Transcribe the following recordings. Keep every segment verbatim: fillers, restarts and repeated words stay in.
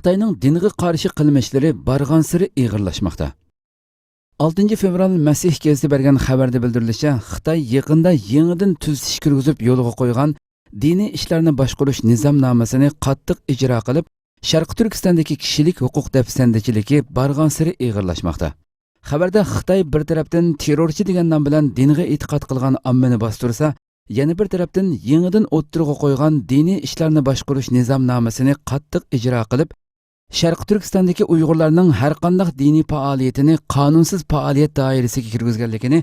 خىتاينىڭ دىنغا قارشى قىلمىشلىرى بارغانسېرى ئېغىرلاشماقتا. ئالتىنچى فېۋرال مەسىھ گېزىتى بەرگەن خەۋەردە بىلدۈرۈلۈشىچە، خىتاي يېقىندا يېڭىدىن تۈزىتىش كىرگۈزۈپ يولغا قويغان دىنىي ئىشلارنى باشقۇرۇش نىزامنامىسىنى قاتتىق ئىجرا قىلىپ، شەرقىي تۈركىستاندىكى كىشىلىك ھوقۇق دەپسەندىچىلىكى بارغانسېرى ئېغىرلاشماقتا. خەۋەردە خىتاي بىر تەرەپتىن تېررورچى دېگەن نام بىلەن دىنغا ئېتىقاد قىلغان ئاممىنى باستۇرسا، يەنە بىر تەرەپتىن يېڭىدىن ئوتتۇرىغا قويغان دىنىي ئىشلارنى باشقۇرۇش نىزامنامىسىنى قاتتىق ئىجرا قىلىپ، شەرقىي تۈركىستاندىكى ئۇيغۇرلارنىڭ ھەرقانداق دىنىي پائالىيىتىنى قانۇنسىز پائالىيەت دائىرىسىگە كىرگۈزگەنلىكىنى،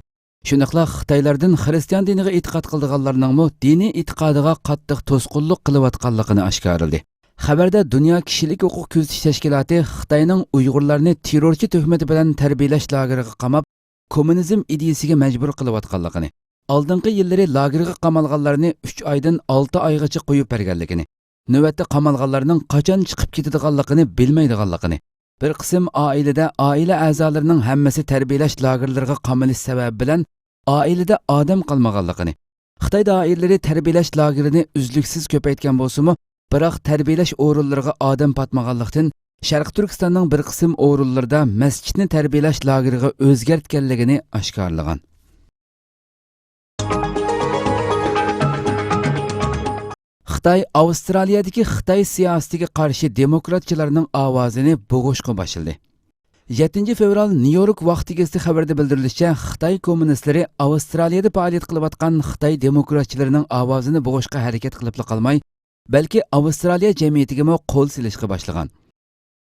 شۇنداقلا خىتايلاردىن خىرىستىيان دىنىغا ئېتىقاد قىلىدىغانلارنىڭمۇ دىنىي ئېتىقادىغا قاتتىق توسقۇنلۇق قىلىۋاتقانلىقىنى ئاشكارىلىدى. خەۋەردە دۇنيا كىشىلىك ھوقۇق كۆزىتىش تەشكىلاتى خىتاينىڭ ئۇيغۇرلارنى تېررورچى تۆھمىتى بىلەن تەربىيەلەش لاگېرىغا قاماپ، كوممۇنىزم ئىدىيىسىگە مەجبۇر قىلىۋاتقانلىقىنى، ئالدىنقى يىللىرى لاگېرغا قامالغانلارنى ئۈچ ئايدىن ئالتە ئايغىچە قويۇپ بەرگەنلىكىنى، نۆۋەتتە قامالغانلارنىڭ قاچان چىقىپ كېتىدىغانلىقىنى بىلمەيدىغانلىقىنى، بىر قىسىم ئائىلىدە ئائىلە ئەزالىرىنىڭ ھەممىسى تەربىيەلەش لاگېرلىرىغا قامىلىش سەۋەبى بىلەن ئائىلىدە ئادەم قالمىغانلىقىنى، خىتاي دائىرىلىرى تەربىيەلەش لاگېرىنى ئۈزلۈكسىز كۆپەيتكەن بولسىمۇ، بىراق تەربىيەلەش ئورۇنلىرىغا ئادەم پاتمىغانلىقتىن، شەرقىي تۈركىستاننىڭ بىر قىسىم ئورۇنلىرىدا مەسچىتنى تەربىيەلەش لاگېرىغا ئۆزگەرتكەنلىكىنى ئاشكارىلىغان. خىتاي ئاۋسترالىيەدىكى خىتاي سىياسىتىگە قارشى دېموكراتچىلارنىڭ ئاۋازىنى بوغۇشقا باشلىدى. يەتتىنچى فېۋرال نيۇ يورك ۋاقتى گېزىتى خەۋىرىدە بىلدۈرۈلۈشىچە، خىتاي كوممۇنىستلىرى ئاۋسترالىيەدە پائالىيەت قىلىۋاتقان خىتاي دېموكراتچىلىرىنىڭ ئاۋازىنى بوغۇشقا ھەرىكەت قىلىپلا قالماي، بەلكى ئاۋسترالىيە جەمئىيىتىگىمۇ قول سېلىشقا باشلىغان.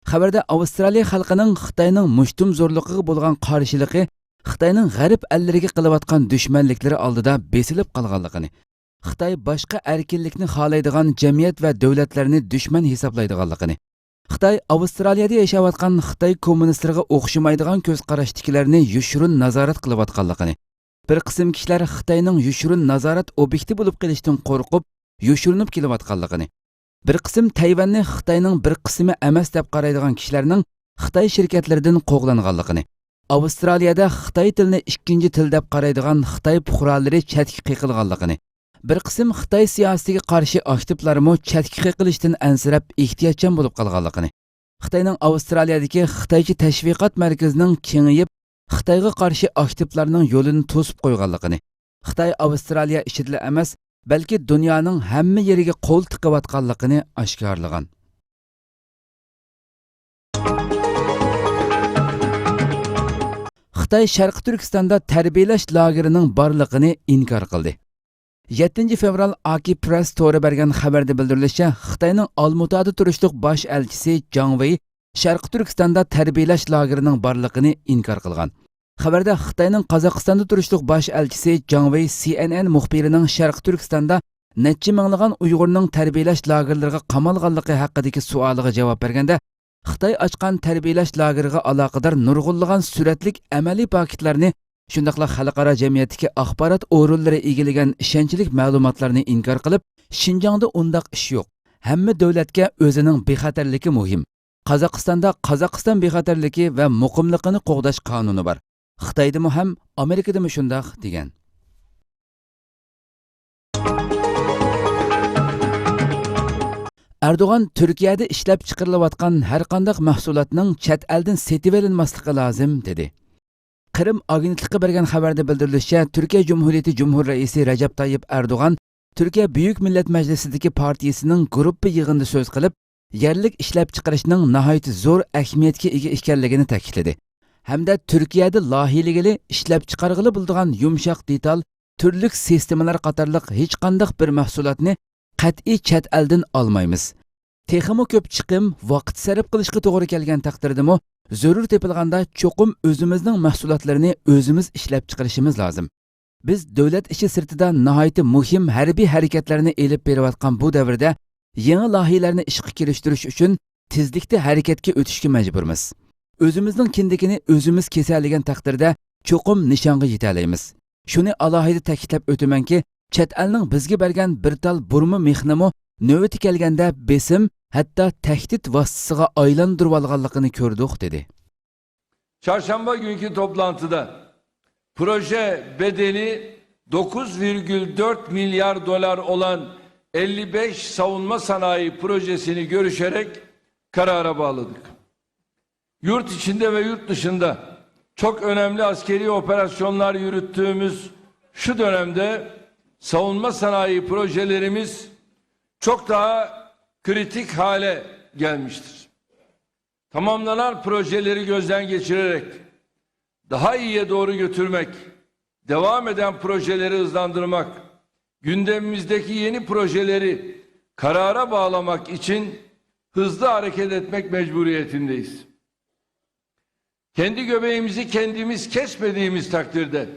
خەۋەردە ئاۋسترالىيە خەلقىنىڭ خىتاينىڭ مۇشتۇم زورلۇقىغا بولغان قارشىلىقى خىتاينىڭ غەرب ئەللىرىگە قىلىۋاتقان دۈشمەنلىكلىرى ئالدىدا بېسىلىپ قالغانلىقىنى، خىتاي باشقا ئەركىنلىكنى خالايدىغان جەمئىيەت ۋە دۆلەتلەرنى دۈشمەن ھېسابلايدىغانلىقىنى، خىتاي ئاۋسترالىيەدە ياشاۋاتقان خىتاي كوممۇنىستلىرىغا ئوخشىمايدىغان كۆز قاراشتىكىلەرنى يوشۇرۇن نازارەت قىلىۋاتقانلىقىنى، بىر قىسىم كىشىلەر خىتاينىڭ يوشۇرۇن نازارەت ئوبيېكتى بولۇپ قېلىشتىن قورقۇپ، يوشۇرۇنۇپ كېلىۋاتقانلىقىنى، بىر قىسىم تەيۋەننى خىتاينىڭ بىر قىسمى ئەمەس دەپ قارايدىغان كىشىلەرنىڭ خىتاي شىركەتلىرىدىن قوغلانغانلىقىنى، ئاۋسترالىيەدە خىتاي تىلىنى ئىككىنچى تىل دەپ قارايدىغان خىتاي پۇقرالىرى چەتكە قېقىلغانلىقىنى، بىر قىسىم خىتاي سىياسىتىگە قارشى ئاكتىپلارمۇ چەتكە قېقىلىشتىن ئەنسىرەپ ئېھتىياتچان بولۇپ قالغانلىقىنى، خىتاينىڭ ئاۋسترالىيەدىكى خىتايچە تەشۋىقات مەركىزىنىڭ كېڭىيىپ، خىتايغا قارشى ئاكتىپلارنىڭ يولىنى توسۇپ قويغانلىقىنى، خىتاي ئاۋسترالىيە ئىچىدىلا ئەمەس، بەلكى دۇنيانىڭ ھەممە يېرىگە قول تىقىۋاتقانلىقىنى ئاشكارىلىغان. خىتاي شەرقىي تۈركىستاندا تەربىيەلەش لاگېرىنىڭ بارلىقىنى ئىنكار قىلدى. يەتتىنچى فېۋرال ئاكى پرېس تورى بەرگەن خەۋەردە بىلدۈرۈلۈشىچە، خىتاينىڭ ئالمۇتادا تۇرۇشلۇق باش ئەلچىسى جاڭ ۋېي شەرقىي تۈركىستاندا تەربىيەلەش لاگېرىنىڭ بارلىقىنى ئىنكار قىلغان. خەۋەردە خىتاينىڭ قازاقىستاندا تۇرۇشلۇق باش ئەلچىسى جاڭ ۋېي سى ئېن ئېن مۇخبىرىنىڭ شەرقىي تۈركىستاندا نەچچە مىڭلىغان ئۇيغۇرنىڭ تەربىيەلەش لاگېرلىرىغا قامالغانلىقى ھەققىدىكى سوئالىغا جاۋاب بەرگەندە، خىتاي ئاچقان تەربىيەلەش لاگېرىغا ئالاقىدار نۇرغۇنلىغان سۈرەتلىك ئەمەلىي پاكىتلارنى، شۇنداقلا خەلقئارا جەمئىيەتتىكى ئاخبارات ئورۇنلىرى ئىگىلىگەن ئىشەنچلىك مەلۇماتلارنى ئىنكار قىلىپ، شىنجاڭدا ئۇنداق ئىش يوق، ھەممە دۆلەتكە ئۆزىنىڭ بىخەتەرلىكى مۇھىم، قازاقىستاندا قازاقىستان بىخەتەرلىكى ۋە مۇقىملىقىنى قوغداش قانۇنى بار، خىتايدىمۇ ھەم ئامېرىكىدىمۇ شۇنداق، دېگەن. ئەردوغان تۈركىيەدە ئىشلەپچىقىرىلىۋاتقان ھەرقانداق مەھسۇلاتنىڭ چەت ئەلدىن سېتىۋېلىنماسلىقى لازىم، دېدى. قىرىم ئاگېنتلىقى بەرگەن خەۋەردە بىلدۈرۈلۈشىچە، تۈركىيە جۇمھۇرىيىتى جۇمھۇر رەئىسى رەجەپ تايىپ ئەردوغان تۈركىيە بۈيۈك مىللەت مەجلىسىدىكى پارتىيىسىنىڭ گۇرۇپپا يىغىنىدا سۆز قىلىپ، يەرلىك ئىشلەپچىقىرىشنىڭ ناھايىتى زور ئەھمىيەتكە ئىگە ئىكەنلىكىنى تەكىتلىدى ھەمدە تۈركىيەدە لايىھىلىگىلى ئىشلەپچىقارغىلى بولىدىغان يۇمشاق دېتال، تۈرلۈك سىستېمىلار قاتارلىق ھېچقانداق بىر مەھسۇلاتنى قەتئىي چەت ئەلدىن ئالمايمىز. تېخىمۇ كۆپ چىقىم، ۋاقىت سەرپ قىلىشقا توغرا كەلگەن تەقدىردىمۇ، زۆرۈر تېپىلغاندا چوقۇم ئۆزىمىزنىڭ مەھسۇلاتلىرىنى ئۆزىمىز ئىشلەپچىقىرىشىمىز لازىم. بىز دۆلەت ئىچى سىرتىدا ناھايىتى مۇھىم ھەربىي ھەرىكەتلەرنى ئېلىپ بېرىۋاتقان بۇ دەۋردە يېڭى لايىھىلەرنى ئىشقا كىرىشتۈرۈش ئۈچۈن تېزلىكتە ھەرىكەتكە ئۆتۈشكە مەجبۇرمىز. ئۆزىمىزنىڭ كىندىكىنى ئۆزىمىز كېسەلىگەن تەقدىردە چوقۇم نىشانغا يېتەلەيمىز. شۇنى ئالاھىدە تەكىتلەپ ئۆتىمەنكى، چەت ئەلنىڭ بىزگە بەرگەن بىر تال بۇرما مېخىنىمۇ نۆۋىتى كەلگەندە بېسىم، ھەتتا تەھدىت ۋاسىتىسىغا ئايلاندۇرۇۋالغانلىقىنى كۆردۇق، دېدى. Çarşamba günkü toplantıda proje bedeli dokuz virgül dört milyar dolar olan elli beş savunma sanayi projesini görüşerek karara bağladık. Yurt içinde ve yurt dışında çok önemli askeri operasyonlar yürüttüğümüz şu dönemde savunma sanayi projelerimiz çok daha kritik hale gelmiştir. Tamamlanan projeleri gözden geçirerek daha iyiye doğru götürmek, devam eden projeleri hızlandırmak, gündemimizdeki yeni projeleri karara bağlamak için hızlı hareket etmek mecburiyetindeyiz. Kendi göbeğimizi kendimiz kesmediğimiz takdirde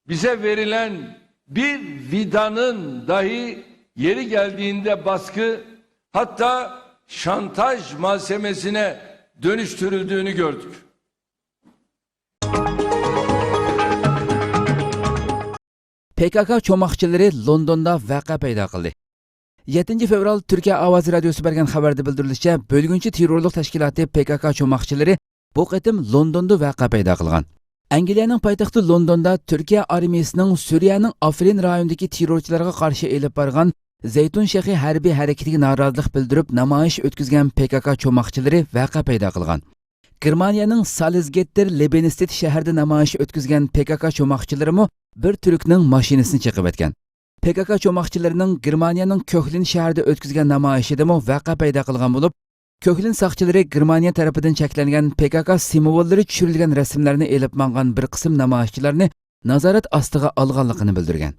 bize verilen bir vidanın dahi yeri geldiğinde baskı, hatta şantaj malzemesine dönüştürüldüğünü gördük. پې كې كې چوماقچىلىرى لوندوندا ۋەقە پەيدا قىلدى. يەتتىنچى فېۋرال تۈركىيە ئاۋازى رادىيوسى بەرگەن خەۋەردە بىلدۈرۈلۈشىچە، بۆلگۈنچى تېررورلۇق تەشكىلاتى پې كې كې چوماقچىلىرى بۇ قېتىم لوندوندا ۋەقە پەيدا قىلغان. ئەنگلىيەنىڭ پايتەختى لوندوندا تۈركىيە ئارمىيىسىنىڭ سۈرىيەنىڭ ئافرىن رايونىدىكى تېررورچىلارغا قارشى ئېلىپ بارغان زەيتۇن شېخى ھەربىي ھەرىكىتىگە نارازىلىق بىلدۈرۈپ نامايىش ئۆتكۈزگەن پې كې كې چوماقچىلىرى ۋەقە پەيدا قىلغان. گېرمانىيەنىڭ سالزگېتتېر لېبېنستېت شەھىرىدە نامايىش ئۆتكۈزگەن پې كې كې چوماقچىلىرىمۇ بىر تۈركنىڭ ماشىنىسىنى چېقىۋەتكەن. پې كې كې چوماقچىلىرىنىڭ گېرمانىيەنىڭ كۆكلىن شەھىرىدە ئۆتكۈزگەن نامايىشىدىمۇ ۋەقە پەيدا قىلغان بولۇپ، كۆكلىن ساقچىلىرى گېرمانىيە تەرىپىدىن چەكلەنگەن پې كې كې سىمۋوللىرى چۈشۈرۈلگەن رەسىملەرنى ئېلىپ ماڭغان بىر قىسىم نامايىشچىلارنى نازارەت ئاستىغا ئالغانلىقىنى بىلدۈرگەن.